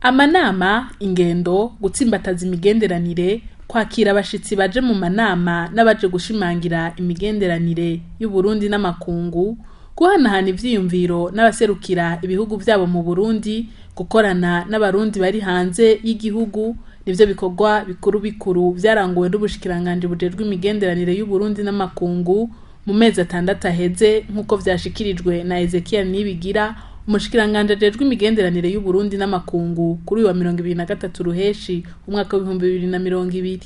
Amanama, ingendo, gutsimbataza imigenderanire, kwakira abashitsi baje mu manama n'abaje gushimangira imigenderanire y'Uburundi n'amakungu, guhanahana ivyiyumviro n'abaserukira ibihugu vyabo mu Burundi, gukorana n'abarundi bari hanze y'igihugu, nivyo bikorwa bikuru bikuru vyaranguwe n'ubushikiranganji bujejwe imigenderanire y'Uburundi n'amakungu mu mezi 6 aheze, nk'uko vyashikirijwe na Ezekiel Nibigira, umushikiranganji ajejwe imigenderanire y'Uburundi n'amakungu, kuri uyu wa 23 Ruheshi umwaka w'2020.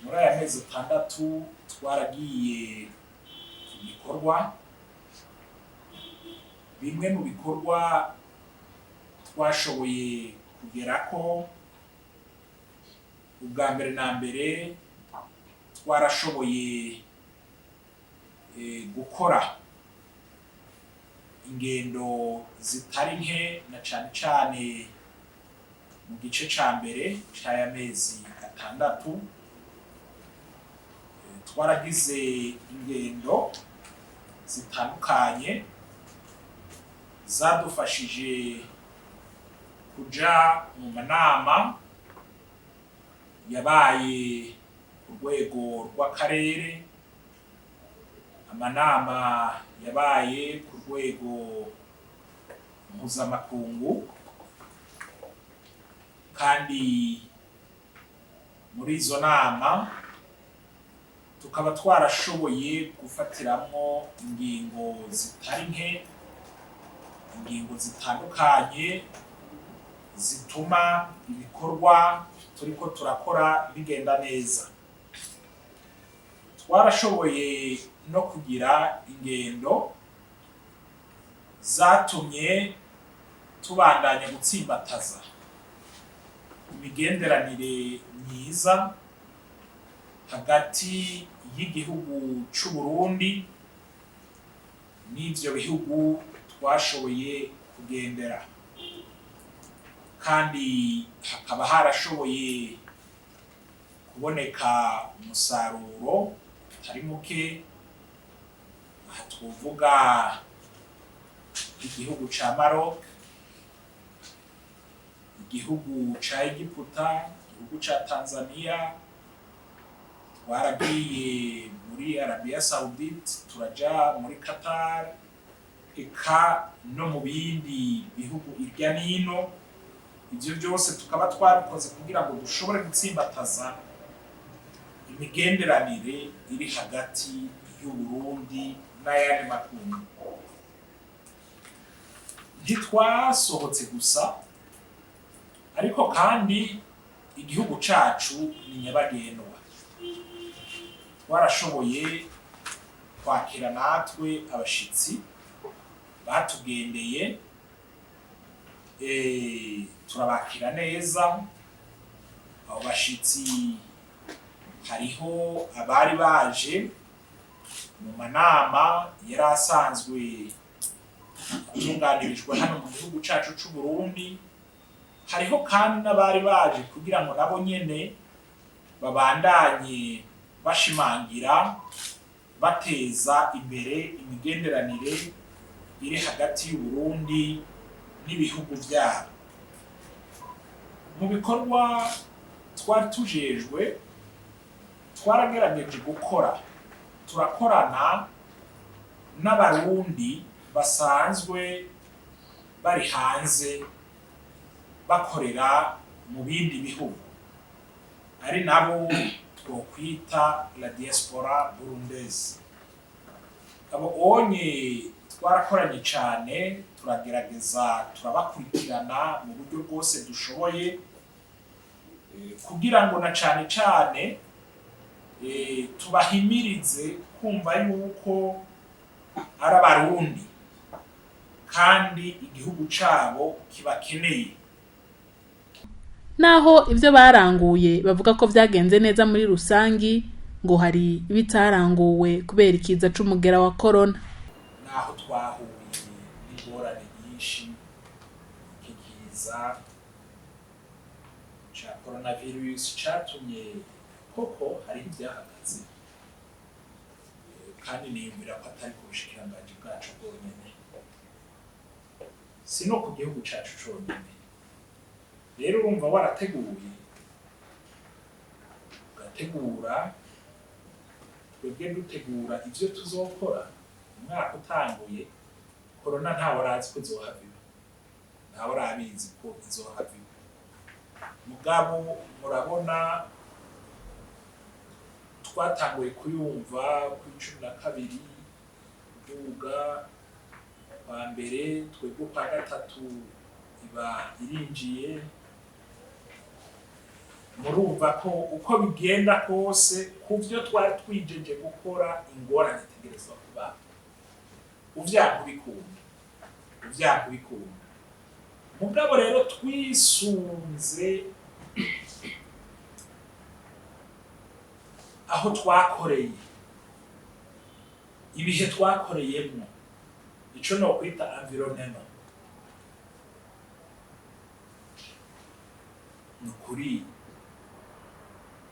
Muri aya mezi 6 twaragiye ku bikorwa. Bimwe mu bikorwa twashoboye kugerako, ubwa mbere na mbere twarashoboye gukora ingendo zitari nke, na cane cane mu gice ca mbere c'aya mezi 6. Twaragize ingendo zitandukanye zadufashije kuja mu manama yabaye ku rwego rw'akarere, amanama yabaye ku rwego mpuzamakungu, kandi muri izo nama tukaba twarashoboye gufatiramwo ingingo zitari nke, ingingo zitandukanye zituma ibikorwa turiko turakora bigenda neza. Twarashoboye no kugira ingendo zatumye tubandanya gutsimbataza imigenderanire myiza hagati y'igihugu c'u Burundi n'ivyo bihugu twashoboye kugendera, kandi hakaba harashoboye kuboneka umusaruro utari muke. Aha twovuga igihugu ca Maroc, igihugu ca Egiputa, igihugu ca Tanzania, twaragiye muri Arabia Saudite, turaja muri Qatar, eka no mu bindi bihugu irya nino. Ivyo vyose tukaba twabikoze kugira ngo dushobore gutsimbataza imigenderanire iri hagati y'Uburundi n'ayandi makungu. Ntitwasohotse gusa, ariko kandi igihugu cacu ni nyabagendwa. Twarashoboye kwakira natwe abashitsi batugendeye, turabakira neza. Abo bashitsi hariho abari baje mu manama yari asanzwe atunganirijwe hano mu gihugu cacu c'u Burundi, hariho kandi n'abari baje kugira ngo nabo nyene babandanye bashimangira, bateza imbere imigenderanire iri hagati y'Uburundi n'ibihugu vyabo. Mu bikorwa twari tujejwe, twaragerageje gukora, turakorana n'abarundi basanzwe bari hanze bakorera mu bindi bihugu, ari nabo twokwita la diaspora burundaise. Abo onye twarakoranye cane, turagerageza turabakurikirana mu buryo bwose dushoboye, kugira ngo na cane cane tubahimirize kumva yuko ari abarundi kandi igihugu cabo kibakeneye. Naho ivyo baranguye bavuga ko vyagenze neza muri rusangi, ngo hari ibitaranguwe kubera ikiza c'umugera wa corona. Naho twahuye n'ingorane nyinshi, iki kiza ca coronavirus catumye koko hariho ivyahagaze, kandi niyumvira ko atari ku bushikiranganji bwacu bwonyene, si no ku gihugu cacu conyene. Rero urumva warateguye, ugategura, twebwe dutegura ivyo tuzokora umwaka utanguye, korona ntawe arazi ko izohava iba, ntawe arabizi ko izohava iba. Mugabo murabona twatanguye kuyumva ku 12 duga kwa mbere, twebwe kwa gatatu iba irinjiye. Murumva ko uko bigenda kose ku vyo twari twijeje gukora, ingorane itegerezwa kuba uvyanka ubikunda, uvyanka ubikunda. Mugabo rero twisunze aho twakoreye, ibihe twakoreyemwo, ico nokwita environnement, ni ukuri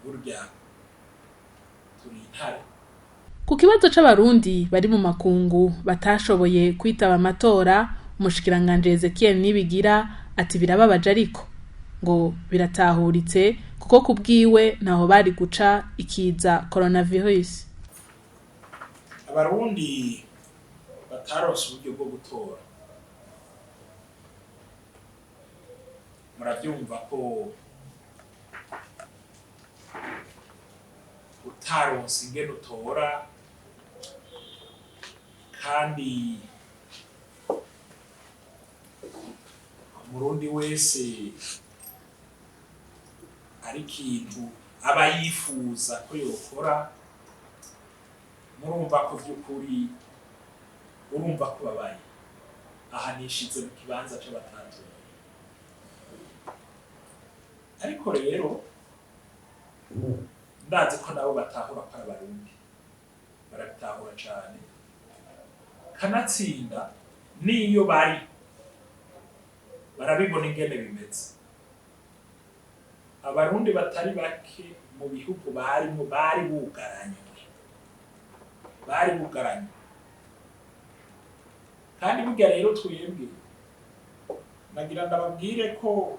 burya turi intare. Ku kibazo c'abarundi bari mu makungu batashoboye kwitaba amatora, umushikiranganji Ezekiel Nibigira ati birababaje ariko ngo biratahuritse kuko kubwiwe ntaho bari guca ikiza coronavirus. Abarundi bataronse uburyo bwo gutora, muravyumva ko utaronse ingene utora, kandi umurundi wese ari ikintu aba yifuza ko yokora, murumva ko vy'ukuri urumva ko babaye aha nishize mu kibanza c'abatanzaniya. Ariko rero ndazi ko nabo batahura ko ari abarundi, barabitahura cane, kanatsinda n'iyo bari barabibona ingene bimeze. Abarundi batari bake mu bihugu barimo bari bugaranywe, bari bugaranywe. Kandi burya rero twebwe nagira ndababwire ko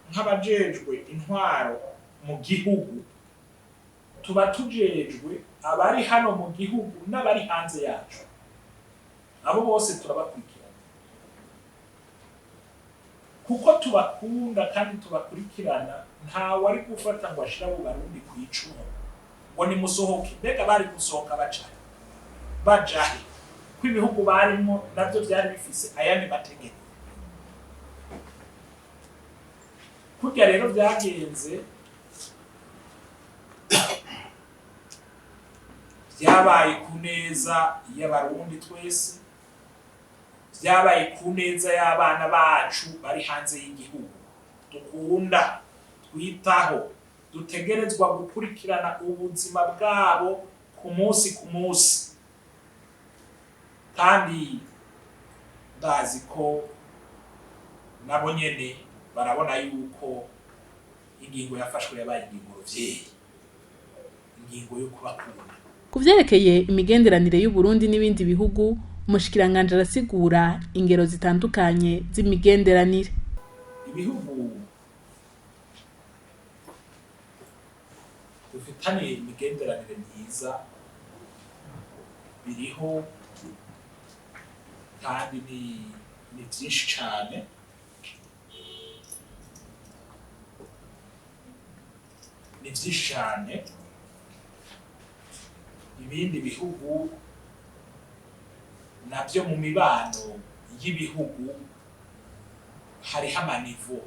nk'abajejwe intwaro mu gihugu tuba tujejwe abari hano mu gihugu n'abari hanze yacu, abo bose turabakurikirana kuko tubakunda kandi tubakurikirana. Ntawe ari gufata ngo ashire abo barundi ku icumu ngo nimusohoke. Mbega bari gusohoka baca bajahe ko ibihugu barimo navyo vyari bifise ayandi mategeko? Kurya rero vyagenze, vyabaye ku neza y'abarundi twese, vyabaye ku neza y'abana bacu bari hanze y'igihugu dukunda, twitaho, dutegerezwa gukurikirana ubuzima bwabo ku munsi ku munsi. Kandi ndazi ko nabo nyene barabona yuko ingingo yafashwe yabaye ingingo ruvyeyi, ingingo yo kubakunda. Ku vyerekeye imigenderanire y'Uburundi n'ibindi bihugu, umushikiranganji arasigura ingero zitandukanye z'imigenderanire. Ibihugu dufitaniye imigenderanire myiza biriho, kandi ni vyinshi cane. Ni vyinshi cane. Ibindi bihugu navyo mu mibano y'ibihugu hariho amanivo,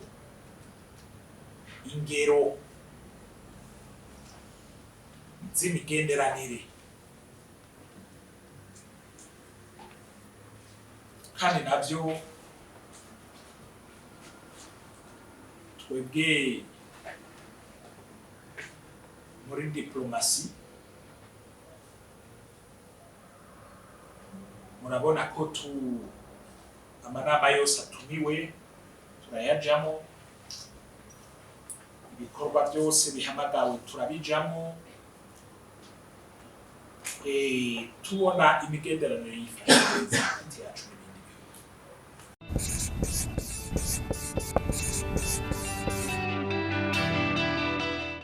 ingero z'imigenderanire, kandi navyo twebwe muri diplomasi murabona ko tu amanama yose atumiwe turayajamo, ibikorwa byose bihamagawe turabijamo, tubona imigenderanire yifashe.